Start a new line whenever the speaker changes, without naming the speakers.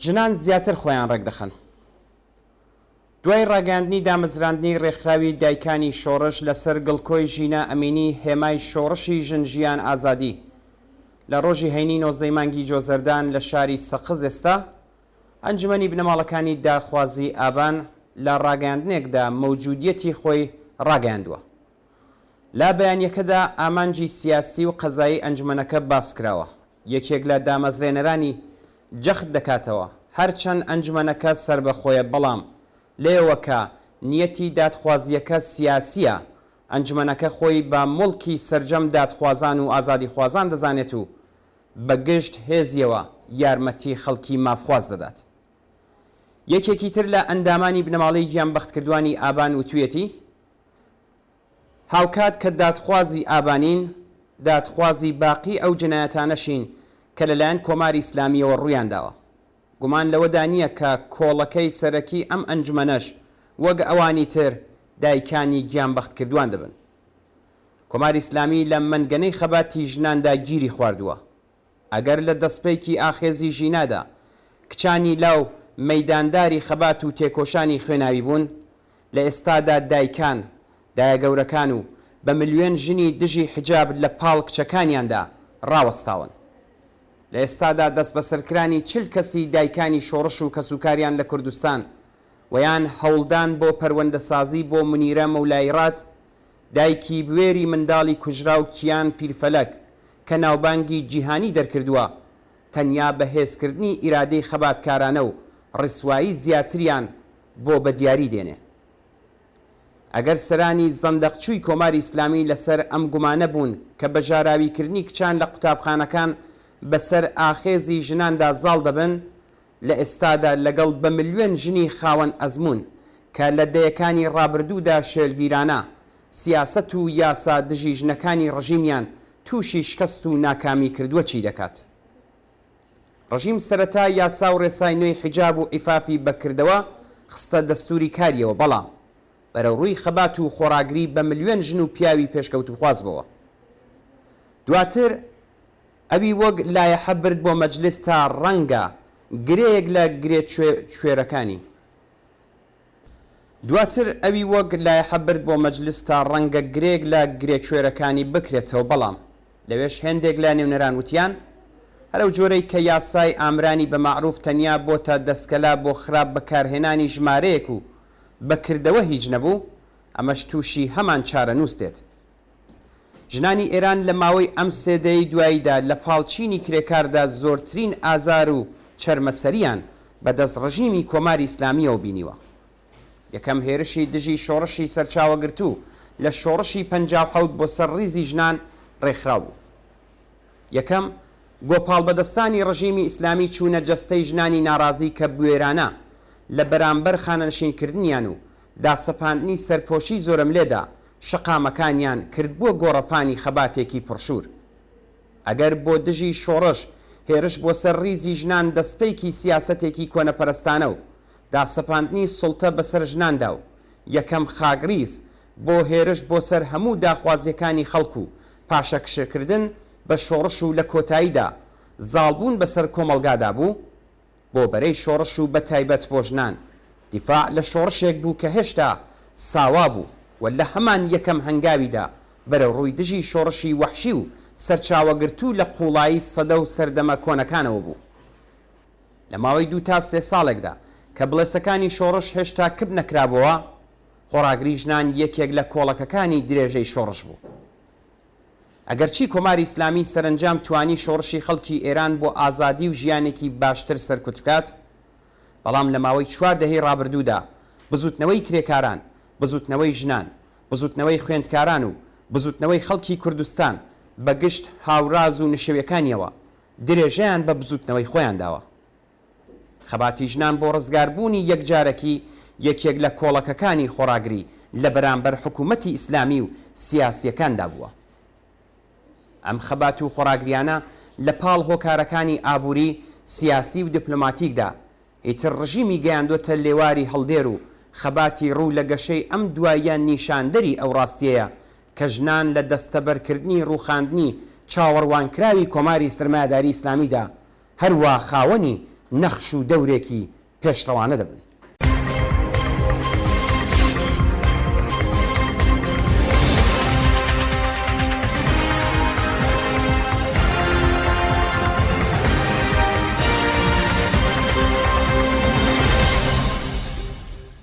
ژنان زیاتر خۆیان ڕێکدەخەن. دوای ڕاگەیاندنی دامەزراندنی ڕێکخراوی دایکانی شۆڕش لەسەر گڵکۆی ژینا ئەمینی هێمای شۆڕشی ژن ژیان ئازادی لە ڕۆژی هەینی 19 ی مانگی جۆزەردان لە شاری سەقز ئێستا ئەنجومەنی بنەماڵەکانی داخوازی ئابان لە ڕاگەیاندنێکدا مەوجودیەتی خۆی ڕاگەیاندووە. لە بەیانیەکەدا ئامانجی سیاسی و قەزایی ئەنجومەنەکە باسکراوە، یەکێک لە دامەزرێنەرانی جەخت دەکاتەوە، هەرچەند ئەنجومەنەکە سەربەخۆیە بەڵام لێیەوە کە نیەتی دادخوازییەکە سیاسییە، ئەنجومەنەکە خۆی بە موڵکی سەرجەم دادخوازان و ئازادیخوازان دەزانێت و بە گشت هێزیەوە یارمەتی خەڵکی مافخواز دەدات. یەکێکی تر لە ئەندامانی بنەماڵەی گیانبەختکردوانی ئابان وتویەتی، هاوکات کە دادخوازی ئابانین، دادخوازی باقی ئەو جەنایەتانەشین کە لەلایەن کۆماری ئیسلامییەوە ڕوویان داوە. گومان لەوەدا نییە کە کۆڵەکەی سەرەکی ئەم ئەنجومەنەش وەک ئەوانی تر دایکانی گیانبەختکردوان دەبن. کۆماری ئیسلامی لە مەنگەنەی خەباتی ژناندا گیری خواردووە. ئەگەر لە دەسپێکی ئاخێزی ژینادا کچانی لاو مەیدانداری خەبات و تێکۆشانی خوێناوی بوون، لە ئێستادا دایکان، دایەگەورەکان و بە ملیۆن ژنی دژی حیجاب لە پاڵ کچەکانیاندا ڕاوەستاون. لە ئێستادا دەستبەسەرکرانی 40 کەسی دایکانی شۆڕش و کەسوکاریان لە کوردستان و یان هەوڵدان بۆ پەروەندەسازی بۆ مونیرە مەولاییڕاد، دایکی بوێری منداڵی کوژراو کیان پیرفەلەک کە ناوبانگی جیهانی دەرکردووە، تەنیا بە هێزکردنی ئیرادەی خەباتکارانە و ڕیسوایی زیاتریان بۆ بە دیاری دێنێ. ئەگەر سەرانی زەندەقچووی کۆماری ئیسلامی لە سەر ئەم گومانە بوون کە بە ژاراویکردنی کچان لە قوتابخانەکان بە سەر ئاخێزی ژناندا زاڵ دەبن، لە ئێستادا لەگەڵ بە ملیۆن ژنی خاوەن ئەزموون کە لە دەیەکانی ڕابردوودا شێلگیرانە سیاسەت و یاسا دژی ژنەکانی ڕژیمیان تووشی شکەست و ناکامی کردووە چی دەکات؟ ڕژیم سەرەتا یاسا و ڕێسای نوێی حیجاب و عیفافی بە کردەوە خستە دەستووری کاریەوە بەڵام بەرەوڕووی خەبات و خۆڕاگری بە ملیۆن ژن و پیاوی پێشکەوتووخواز بۆوە. دواتر ئەوی وەک لایەحە برد بۆ مەجلیس تا ڕەنگە گرێیەک لە گرێ کوێرەکانی. دواتر ئەوی وەک لایەحە برد بۆ مەجلیس تا ڕەنگە گرێیەک لە گرێ کوێرەکانی بکرێتەوە بەڵام لەوێش هێندێک لە نوێنەران وتیان هەر ئەو جۆرەی کە یاسای ئامرانی بە مەعروف تەنیا بۆتە دەسکەلا بۆ خراپ بەکارهێنانی ژمارەیەک و بە کردەوە هیچ نەبوو ئەمەش تووشی هەمان چارەنووس دێت. ژنانی ئێران لە ماوەی ئەم سێ دەیەی دواییدا لە پاڵ چینی کرێکاردا زۆرترین ئازار و چەرمەسەرییان بە دەست ڕژیمی کۆماری ئیسلامییەوە بینیوە. یەکەم هێرشی دژی شۆڕشی سەرچاوەگرتوو لە شۆڕشی 57 بۆ سەر ڕیزی ژنان ڕێکخراو بوو. یەکەم، گۆپاڵبەدەستانی ڕژیمی ئیسلامی چوونە جەستەی ژنانی ناڕازی کە بوێرانە لە بەرامبەر خانەنشینکردنیان و داسەپاندنی سەرپۆشی زۆرەملێدا شەقامەکانیان کردبووە گۆڕەپانی خەباتێکی پڕشوور. ئەگەر بۆ دژی شۆڕش هێرش بۆ سەر ڕیزی ژنان دەسپێکی سیاسەتێکی کۆنەپەرستانە و داسەپاندنی سوڵتە بەسەر ژناندا و یەکەم خاکڕیز بۆ هێرش بۆ سەر هەموو داخوازییەکانی خەڵک و پاشەکشەکردن بە شۆڕش و لە کۆتاییدا زاڵبوون بەسەر کۆمەڵگادا بوو، بۆ بەرەی شۆڕش و بە تایبەت بۆ ژنان، دیفاع لە شۆڕشێک بوو کە هێشتا ساوا بوو و لە هەمان یەکەم هەنگاویدا بەرەوڕووی دژی شۆڕشی وەحشی و سەرچاوەگرتوو لە قووڵایی سەدە و سەردەمە کۆنەکانەوە بوو. لە ماوەی دوو تا سێ ساڵێکدا کە بڵێسەکانی شۆڕش هێشتا کپ نەکرابۆوە، خۆڕاگری ژنان یەکێک لە کۆڵەکەکانی درێژەی شۆڕش بوو. ئەگەرچی کۆماری ئیسلامی سەرەنجام توانی شۆڕشی خەڵکی ئێران بۆ ئازادی و ژیانێکی باشتر سەرکوت بکات، بەڵام لە ماوەی چوار دەهەی ڕابردوودا بزووتنەوەی کرێکاران، بزووتنەوەی ژنان، بزووتنەوەی خوێندکاران و بزووتنەوەی خەڵکی کوردستان بە گشت هاوراز و نشێویەکانیەوە درێژەیان بە بزووتنەوەی خۆیان داوە. خەباتی ژنان بۆ ڕزگاربوونی یەکجارەکی یەکێک لە کۆڵەکەکانی خۆڕاگری لە بەرامبەر حکوومەتی ئیسلامی و سیاسییەکاندا بووە. ئەم خەبات و خۆڕاگریانە لە پاڵ هۆکارەکانی ئابووری، سیاسی و دیپلۆماتیکدا ئیتر ڕژیمی گەیاندۆتە لێواری هەڵدێر و خەباتی ڕوو لە گەشەی ئەم دواییە نیشاندەری ئەو ڕاستییەیە کە ژنان لە دەستەبەرکردنی ڕووخاندنی چاوەڕوانکراوی کۆماری سەرمایەداری ئیسلامیدا هەروا خاوەنی نەخش و دەورێکی پێشڕەوانە دەبن.